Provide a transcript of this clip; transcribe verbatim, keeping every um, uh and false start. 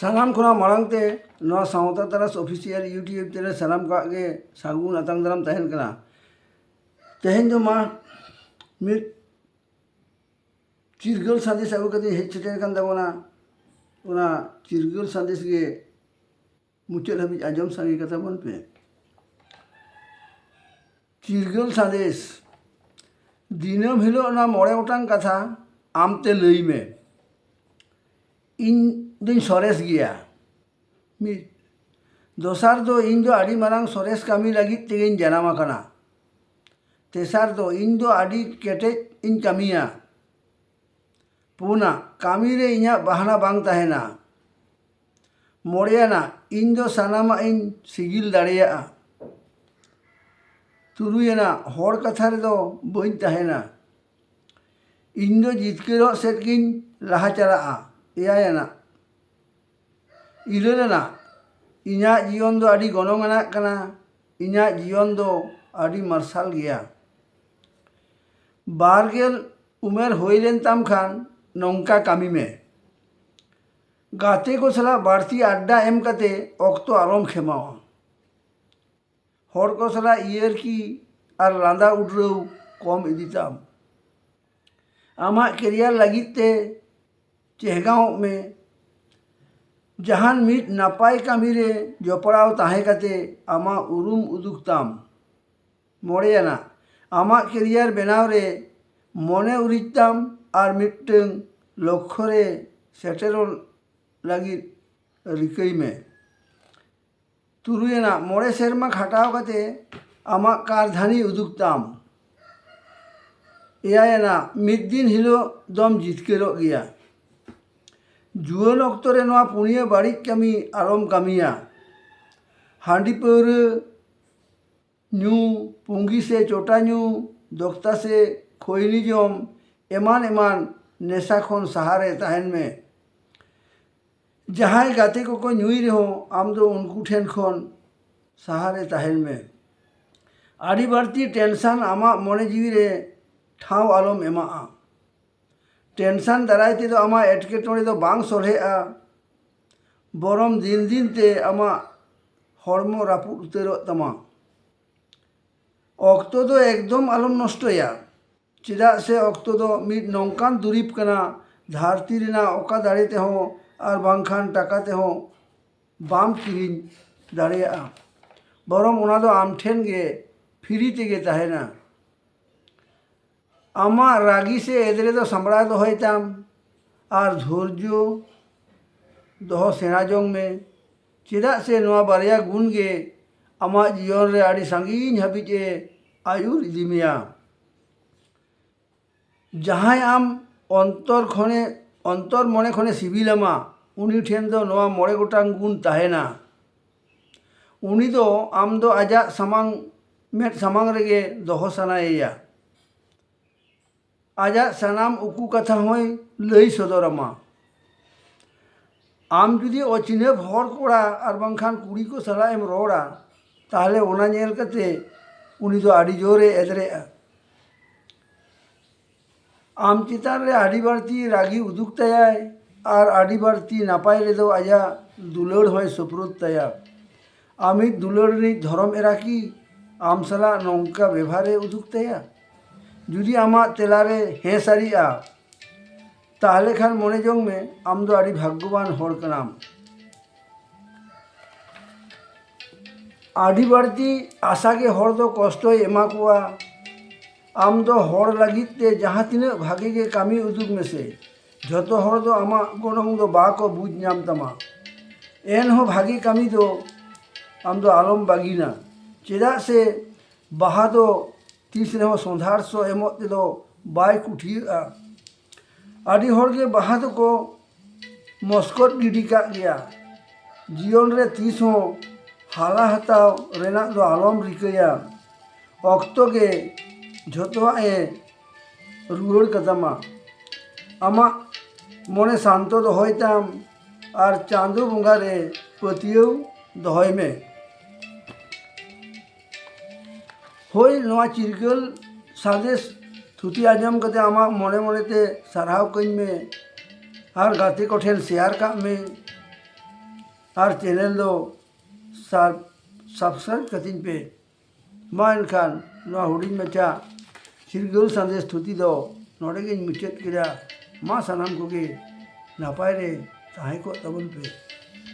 ᱥᱟᱱᱟᱢ ᱠᱷᱚᱱᱟᱜ ᱢᱟᱲᱟᱝ ᱛᱮ ᱱᱚᱣᱟ ᱥᱟᱶᱛᱟ ᱛᱟᱨᱟᱥ ᱚᱯᱷᱤᱥᱤᱭᱟᱞ YouTube ᱪᱮᱱᱮᱞ ᱥᱟᱱᱟᱢ ᱠᱚᱣᱟᱜ ᱜᱮ ᱥᱟᱹᱜᱩᱱ ᱟᱛᱟᱝ ᱫᱟᱨᱟᱢ ᱛᱟᱦᱮᱱ ᱠᱟᱱᱟ᱾ ᱛᱮᱦᱮᱧ ᱫᱚ ᱢᱟ ᱢᱤᱫ ᱪᱤᱨᱜᱟᱹᱞ ᱥᱟᱸᱫᱮᱥ ᱟᱹᱜᱩ ᱠᱟᱛᱮᱧ ᱦᱮᱡ ᱥᱮᱴᱮᱨ ᱠᱟᱱ ᱛᱟᱵᱚᱱᱟ᱾ ᱚᱱᱟ ᱪᱤᱨᱜᱟᱹᱞ ᱥᱟᱸᱫᱮᱥ ᱜᱮ ᱢᱩᱪᱟᱹᱫ ᱦᱟᱹᱵᱤᱡ ᱟᱸᱡᱚᱢ ᱥᱟᱸᱜᱮ ᱠᱟᱛᱟ ᱵᱚᱱ ᱯᱮ᱾ ᱪᱤᱨᱜᱟᱹᱞ ᱥᱟᱸᱫᱮᱥ᱾ ᱫᱤᱱᱟᱹᱢ ᱦᱤᱞᱳᱜ ᱚᱱᱟ ᱢᱚᱬᱮ ᱜᱚᱴᱟᱝ ᱠᱟᱛᱷᱟ ᱟᱢᱛᱮ ᱞᱟᱹᱭ ᱢᱮ᱾ ᱤᱧ ᱫᱚᱧ ᱥᱚᱨᱮᱥ ᱜᱮᱭᱟ᱾ ᱢᱤᱫ᱾ ᱫᱚᱥᱟᱨ ᱫᱚ, ᱤᱧ ᱫᱚ ᱟᱹᱰᱤ ᱢᱟᱨᱟᱝ ᱥᱚᱨᱮᱥ ᱠᱟᱹᱢᱤ ᱞᱟᱹᱜᱤᱫ ᱛᱮᱜᱮᱧ ᱡᱟᱱᱟᱢ ᱟᱠᱟᱱᱟ᱾ ᱛᱮᱥᱟᱨ ᱫᱚ, ᱤᱧ ᱫᱚ ᱟᱹᱰᱤ ᱠᱮᱴᱮᱡ ᱤᱧ ᱠᱟᱹᱢᱤᱭᱟ᱾ ᱯᱩᱱᱟᱜ, ᱠᱟᱹᱢᱤ ᱨᱮ ᱤᱧᱟᱹᱜ ᱵᱟᱦᱱᱟ ᱵᱟᱝ ᱛᱟᱦᱮᱱᱟ᱾ ᱢᱚᱬᱮᱭᱟᱱᱟᱜ, ᱤᱧ ᱫᱚ ᱥᱟᱱᱟᱢᱟᱜ ᱤᱧ ᱥᱤᱜᱤᱞ ᱫᱟᱲᱮᱭᱟᱜᱼᱟ᱾ ᱛᱩᱨᱩᱭᱟᱱᱟᱜ, ᱦᱚᱲ ᱠᱟᱛᱷᱟ ᱨᱮᱫᱚ ᱵᱟᱹᱧ ᱛᱟᱦᱮᱱᱟ᱾ ᱤᱧ ᱫᱚ ᱡᱤᱛᱠᱟᱹᱨᱚᱜ ᱥᱮᱫ ᱜᱤᱧ ᱞᱟᱦᱟ ᱪᱟᱞᱟᱜᱼᱟ᱾ ᱮᱭᱟᱭᱟᱱᱟᱜ, ᱤᱨᱟᱹᱞ ᱟᱱᱟᱜ, ᱤᱧᱟᱹᱜ ᱡᱤᱭᱚᱱ ᱫᱚ ᱟᱹᱰᱤ ᱜᱚᱱᱚᱝ ᱟᱱᱟᱜ ᱠᱟᱱᱟ᱾ ᱤᱧᱟᱹᱜ ᱡᱤᱭᱚᱱ ᱫᱚ ᱟᱹᱰᱤ ᱢᱟᱨᱥᱟᱞ ᱜᱮᱭᱟ᱾ ᱵᱟᱨ ᱜᱮᱞ ᱩᱢᱮᱨ ᱦᱩᱭ ᱞᱮᱱ ᱛᱟᱢ ᱠᱷᱟᱱ ᱱᱚᱝᱠᱟ ᱠᱟᱹᱢᱤ ᱢᱮ᱾ ᱜᱟᱛᱮ ᱠᱚ ᱥᱟᱞᱟᱜ ᱵᱟᱹᱲᱛᱤ ᱟᱰᱰᱟ ᱮᱢ ᱠᱟᱛᱮ ᱚᱠᱛᱚ ᱟᱞᱚᱢ ᱠᱷᱮᱢᱟᱣᱟ᱾ ᱦᱚᱲ ᱠᱚ ᱥᱟᱞᱟᱜ ᱤᱭᱟᱹᱨᱠᱤ ᱟᱨ ᱞᱟᱸᱫᱟ ᱩᱰᱨᱟᱹᱣ ᱠᱚᱢ ᱤᱫᱤ ᱛᱟᱢ᱾ ᱟᱢᱟᱜ ᱠᱮᱨᱤᱭᱟᱨ ᱞᱟᱹᱜᱤᱫ ᱛᱮ ᱪᱮᱦᱜᱟᱣᱚᱜ ᱢᱮ᱾ ᱡᱟᱦᱟᱱ ᱢᱤᱫ ᱱᱟᱯᱟᱭ ᱠᱟᱹᱢᱤ ᱨᱮ ᱡᱚᱯᱲᱟᱣ ᱛᱟᱦᱮᱸ ᱠᱟᱛᱮ ᱟᱢᱟᱜ ᱩᱨᱩᱢ ᱩᱫᱩᱜ ᱛᱟᱢ᱾ ᱢᱚᱬᱮᱭᱟᱱᱟᱜ, ᱟᱢᱟᱜ ᱠᱮᱨᱤᱭᱟᱨ ᱵᱮᱱᱟᱣ ᱨᱮ ᱢᱚᱱᱮ ᱩᱨᱤᱡ ᱛᱟᱢ ᱟᱨ ᱢᱤᱫᱴᱟᱹᱝ ᱞᱚᱠᱠᱷᱚ ᱨᱮ ᱥᱮᱴᱮᱨᱚᱜ ᱞᱟᱹᱜᱤᱫ ᱨᱤᱠᱟᱹᱭ ᱢᱮ᱾ ᱛᱩᱨᱩᱭᱟᱱᱟᱜ, ᱢᱚᱬᱮ ᱥᱮᱨᱢᱟ ᱠᱷᱟᱴᱟᱣ ᱠᱟᱛᱮ ᱟᱢᱟᱜ ᱠᱟᱨᱫᱷᱟᱹᱱᱤ ᱩᱫᱩᱜ ᱛᱟᱢ᱾ ᱮᱭᱟᱭᱟᱱᱟᱜ, ᱢᱤᱫ ᱫᱤᱱ ᱦᱤᱞᱳᱜ ᱫᱚᱢ ᱡᱤᱛᱠᱟᱹᱨᱚᱜ ᱜᱮᱭᱟ᱾ ᱡᱩᱣᱟᱹᱱ ᱚᱠᱛᱚ ᱨᱮ ᱱᱚᱣᱟ ᱯᱩᱱᱭᱟᱹ ᱵᱟᱹᱲᱤᱡ ᱠᱟᱹᱢᱤ ᱟᱞᱚᱢ ᱠᱟᱹᱢᱤᱭᱟ᱾ ᱦᱟᱺᱰᱤ ᱯᱟᱹᱣᱨᱟᱹ ᱧᱩ, ᱯᱩᱸᱜᱤ ᱥᱮ ᱪᱚᱴᱟ ᱧᱩ, ᱫᱚᱠᱛᱟ ᱥᱮ ᱠᱷᱳᱭᱱᱤ ᱡᱚᱢ, ᱮᱢᱟᱱ ᱮᱢᱟᱱ ᱱᱮᱥᱟ ᱠᱷᱚᱱ ᱥᱟᱦᱟᱨᱮ ᱛᱟᱦᱮᱱ ᱢᱮ᱾ ᱡᱟᱦᱟᱸᱭ ᱜᱟᱛᱮ ᱠᱚᱠᱚ ᱧᱩᱭ ᱨᱮᱦᱚᱸ, ᱟᱢ ᱫᱚ ᱩᱱᱠᱩ ᱴᱷᱮᱱ ᱠᱷᱚᱱ ᱥᱟᱦᱟᱨᱮ ᱛᱟᱦᱮᱱ ᱢᱮ᱾ ᱟᱹᱰᱤ ᱵᱟᱹᱲᱛᱤ ᱴᱮᱱᱥᱟᱱ ᱟᱢᱟᱜ ᱢᱚᱱᱮ ᱡᱤᱣᱤ ᱨᱮ ᱴᱷᱟᱶ ᱟᱞᱚᱢ ᱮᱢᱟᱜᱼᱟ᱾ ᱴᱮᱱᱥᱟᱱ ᱫᱟᱨᱟᱭ ᱛᱮᱫᱚ ᱟᱢᱟᱜ ᱮᱴᱠᱮᱴᱚᱬᱮ ᱫᱚ ᱵᱟᱝ ᱥᱚᱞᱦᱮᱜᱼᱟ᱾ ᱵᱚᱨᱚᱢ ᱫᱤᱱ ᱫᱤᱱ ᱛᱮ ᱟᱢᱟᱜ ᱦᱚᱲᱢᱚ ᱨᱟᱹᱯᱩᱫ ᱩᱛᱟᱹᱨᱚᱜ ᱛᱟᱢᱟ᱾ ᱚᱠᱛᱚ ᱫᱚ ᱮᱠᱫᱚᱢ ᱟᱞᱚᱢ ᱱᱚᱥᱴᱚᱭᱟ, ᱪᱮᱫᱟᱜ ᱥᱮ ᱚᱠᱛᱚ ᱫᱚ ᱢᱤᱫ ᱱᱚᱝᱠᱟᱱ ᱫᱩᱨᱤᱵᱽ ᱠᱟᱱᱟ, ᱫᱷᱟᱹᱨᱛᱤ ᱨᱮᱱᱟᱜ ᱚᱠᱟ ᱫᱟᱲᱮ ᱛᱮᱦᱚᱸ ᱟᱨ ᱵᱟᱝᱠᱷᱟᱱ ᱴᱟᱠᱟ ᱛᱮᱦᱚᱸ ᱵᱟᱢ ᱠᱤᱨᱤᱧ ᱫᱟᱲᱮᱭᱟᱜᱼᱟ᱾ ᱵᱚᱨᱚᱝ ᱚᱱᱟ ᱫᱚ ᱟᱢ ᱴᱷᱮᱱ ᱜᱮ ᱯᱷᱤᱨᱤ ᱛᱮᱜᱮ ᱛᱟᱦᱮᱱᱟ᱾ ᱟᱢᱟᱜ ᱨᱟᱹᱜᱤ ᱥᱮ ᱮᱫᱽᱨᱮ ᱫᱚ ᱥᱟᱢᱵᱲᱟᱣ ᱫᱚᱦᱚᱭ ᱛᱟᱢ ᱟᱨ ᱫᱷᱳᱨᱡᱚ ᱫᱚᱦᱚ ᱥᱮᱬᱟ ᱡᱚᱝ ᱢᱮ, ᱪᱮᱫᱟᱜ ᱥᱮ ᱱᱚᱣᱟ ᱵᱟᱨᱭᱟ ᱜᱩᱱ ᱜᱮ ᱟᱢᱟᱜ ᱡᱤᱭᱚᱱ ᱨᱮ ᱟᱹᱰᱤ ᱥᱟᱺᱜᱤᱧ ᱦᱟᱹᱵᱤᱡ ᱮ ᱟᱹᱭᱩᱨ ᱤᱫᱤ ᱢᱮᱭᱟ᱾ ᱡᱟᱦᱟᱸᱭ ᱟᱢ ᱚᱱᱛᱚᱨ ᱠᱷᱚᱱᱮ, ᱚᱱᱛᱚᱨ ᱢᱚᱱᱮ ᱠᱷᱚᱱᱮ ᱥᱤᱵᱤᱞᱟᱢᱟ, ᱩᱱᱤ ᱴᱷᱮᱱ ᱫᱚ ᱱᱚᱣᱟ ᱢᱚᱬᱮ ᱜᱚᱴᱟᱝ ᱜᱩᱱ ᱛᱟᱦᱮᱱᱟ᱾ ᱩᱱᱤ ᱫᱚ ᱟᱢ ᱫᱚ ᱟᱡᱟᱜ ᱥᱟᱢᱟᱝ, ᱢᱮᱫ ᱥᱟᱢᱟᱝ ᱨᱮᱜᱮ ᱫᱚᱦᱚ ᱥᱟᱱᱟᱭᱮᱭᱟ᱾ ᱟᱡᱟᱜ ᱥᱟᱱᱟᱢ ᱩᱠᱩ ᱠᱟᱛᱷᱟ ᱦᱚᱸᱭ ᱞᱟᱹᱭ ᱥᱚᱫᱚᱨᱟᱢᱟ᱾ ᱟᱢ ᱡᱩᱫᱤ ᱚᱪᱤᱱᱦᱟᱹᱯ ᱦᱚᱲ ᱠᱚᱲᱟ ᱟᱨ ᱵᱟᱝᱠᱷᱟᱱ ᱠᱩᱲᱤ ᱠᱚ ᱥᱟᱞᱟᱜ ᱮᱢ ᱨᱚᱲᱟ, ᱛᱟᱦᱞᱮ ᱚᱱᱟ ᱧᱮᱞ ᱠᱟᱛᱮ ᱩᱱᱤ ᱫᱚ ᱟᱹᱰᱤ ᱡᱳᱨᱮ ᱮᱫᱽᱨᱮᱜᱼᱟ᱾ ᱟᱢ ᱪᱮᱛᱟᱱ ᱨᱮ ᱟᱹᱰᱤ ᱵᱟᱹᱲᱛᱤ ᱨᱟᱹᱜᱤ ᱩᱫᱩᱜ ᱛᱟᱭᱟᱭ ᱟᱨ ᱟᱹᱰᱤ ᱵᱟᱹᱲᱛᱤ ᱱᱟᱯᱟᱭ ᱨᱮᱫᱚ ᱟᱡᱟᱜ ᱫᱩᱞᱟᱹᱲ ᱦᱚᱸᱭ ᱥᱳᱯᱨᱳᱫ ᱛᱟᱭᱟ᱾ ᱟᱢᱤᱡ ᱫᱩᱞᱟᱹᱲ ᱨᱤᱱᱤᱡ ᱫᱷᱚᱨᱚᱢ ᱮᱨᱟ ᱠᱤ ᱟᱢ ᱥᱟᱞᱟᱜ ᱱᱚᱝᱠᱟ ᱵᱮᱵᱷᱟᱨᱮ ᱩᱫᱩᱜ ᱛᱟᱭᱟ? ᱡᱩᱫᱤ ᱟᱢᱟᱜ ᱛᱮᱞᱟᱨᱮ ᱦᱮᱸ ᱥᱟᱹᱨᱤᱜᱼᱟ, ᱛᱟᱦᱞᱮ ᱠᱷᱟᱱ ᱢᱚᱱᱮ ᱡᱚᱝ ᱢᱮ, ᱟᱢ ᱫᱚ ᱟᱹᱰᱤ ᱵᱷᱟᱜᱽᱜᱚᱵᱟᱱ ᱦᱚᱲ ᱠᱟᱱᱟᱢ᱾ ᱟᱹᱰᱤ ᱵᱟᱹᱲᱛᱤ ᱟᱥᱟ ᱜᱮ ᱦᱚᱲ ᱫᱚ ᱠᱚᱥᱴᱚᱭ ᱮᱢᱟ ᱠᱚᱣᱟ᱾ ᱟᱢ ᱫᱚ ᱦᱚᱲ ᱞᱟᱹᱜᱤᱫ ᱛᱮ ᱡᱟᱦᱟᱸ ᱛᱤᱱᱟᱹᱜ ᱵᱷᱟᱜᱮ ᱜᱮ ᱠᱟᱹᱢᱤ ᱩᱫᱩᱜ ᱢᱮᱥᱮ, ᱡᱷᱚᱛᱚ ᱦᱚᱲ ᱫᱚ ᱟᱢᱟᱜ ᱜᱚᱱᱚᱝ ᱫᱚ ᱵᱟᱠᱚ ᱵᱩᱡᱽ ᱧᱟᱢ ᱛᱟᱢᱟ᱾ ᱮᱱᱦᱚᱸ ᱵᱷᱟᱜᱮ ᱠᱟᱹᱢᱤ ᱫᱚ ᱟᱢ ᱫᱚ ᱟᱞᱚᱢ ᱵᱟᱹᱜᱤᱱᱟ, ᱪᱮᱫᱟᱜ ᱥᱮ ᱵᱟᱦᱟ ᱫᱚ ᱛᱤᱥ ᱨᱮᱦᱚᱸ ᱥᱚᱸᱫᱷᱟᱲ ᱥᱚ ᱮᱢᱚᱜ ᱛᱮᱫᱚ ᱵᱟᱭ ᱠᱩᱴᱷᱤᱭᱟᱹᱜᱼᱟ᱾ ᱟᱹᱰᱤ ᱦᱚᱲ ᱜᱮ ᱵᱟᱦᱟ ᱫᱚᱠᱚ ᱢᱚᱥᱠᱚᱛ ᱜᱤᱰᱤ ᱠᱟᱜ ᱜᱮᱭᱟ᱾ ᱡᱤᱭᱚᱱ ᱨᱮ ᱛᱤᱥ ᱦᱚᱸ ᱦᱟᱞᱟ ᱦᱟᱛᱟᱣ ᱨᱮᱱᱟᱜ ᱫᱚ ᱟᱞᱚᱢ ᱨᱤᱠᱟᱹᱭᱟ᱾ ᱚᱠᱛᱚ ᱜᱮ ᱡᱷᱚᱛᱚᱣᱟᱜ ᱮ ᱨᱩᱣᱟᱹᱲ ᱠᱟᱛᱟᱢᱟ᱾ ᱟᱢᱟᱜ ᱢᱚᱱᱮ ᱥᱟᱱᱛᱚ ᱫᱚᱦᱚᱭ ᱛᱟᱢ ᱟᱨ ᱪᱟᱸᱫᱚ ᱵᱚᱸᱜᱟ ᱨᱮ ᱯᱟᱹᱛᱭᱟᱹᱣ ᱫᱚᱦᱚᱭ ᱢᱮ᱾ ᱦᱳᱭ, ᱱᱚᱣᱟ ᱪᱤᱨᱜᱟᱹᱞ ᱥᱟᱸᱫᱮᱥ ᱛᱷᱩᱛᱤ ᱟᱸᱡᱚᱢ ᱠᱟᱛᱮ ᱟᱢᱟᱜ ᱢᱚᱱᱮ ᱢᱚᱱᱮᱛᱮ ᱥᱟᱨᱦᱟᱣ ᱠᱟᱹᱧ ᱢᱮ ᱟᱨ ᱜᱟᱛᱮ ᱠᱚᱴᱷᱮᱱ ᱥᱮᱭᱟᱨ ᱠᱟᱜ ᱢᱮ᱾ ᱟᱨ ᱪᱮᱱᱮᱞ ᱫᱚ ᱥᱟᱵ ᱥᱟᱵᱥᱠᱨᱟᱭᱤᱵᱽ ᱠᱟᱹᱛᱤᱧ ᱯᱮ᱾ ᱢᱟ ᱮᱱᱠᱷᱟᱱ ᱱᱚᱣᱟ ᱦᱩᱰᱤᱧ ᱢᱟᱪᱷᱟ ᱪᱤᱨᱜᱟᱹᱞ ᱥᱟᱸᱫᱮᱥ ᱛᱷᱩᱛᱤ ᱫᱚ ᱱᱚᱰᱮ ᱜᱤᱧ ᱢᱩᱪᱟᱹᱫ ᱠᱮᱫᱟ᱾ ᱢᱟ ᱥᱟᱱᱟᱢ ᱠᱚᱜᱮ ᱱᱟᱯᱟᱭ ᱨᱮ ᱛᱟᱦᱮᱸ ᱠᱚᱜ ᱛᱟᱵᱚᱱ ᱯᱮ᱾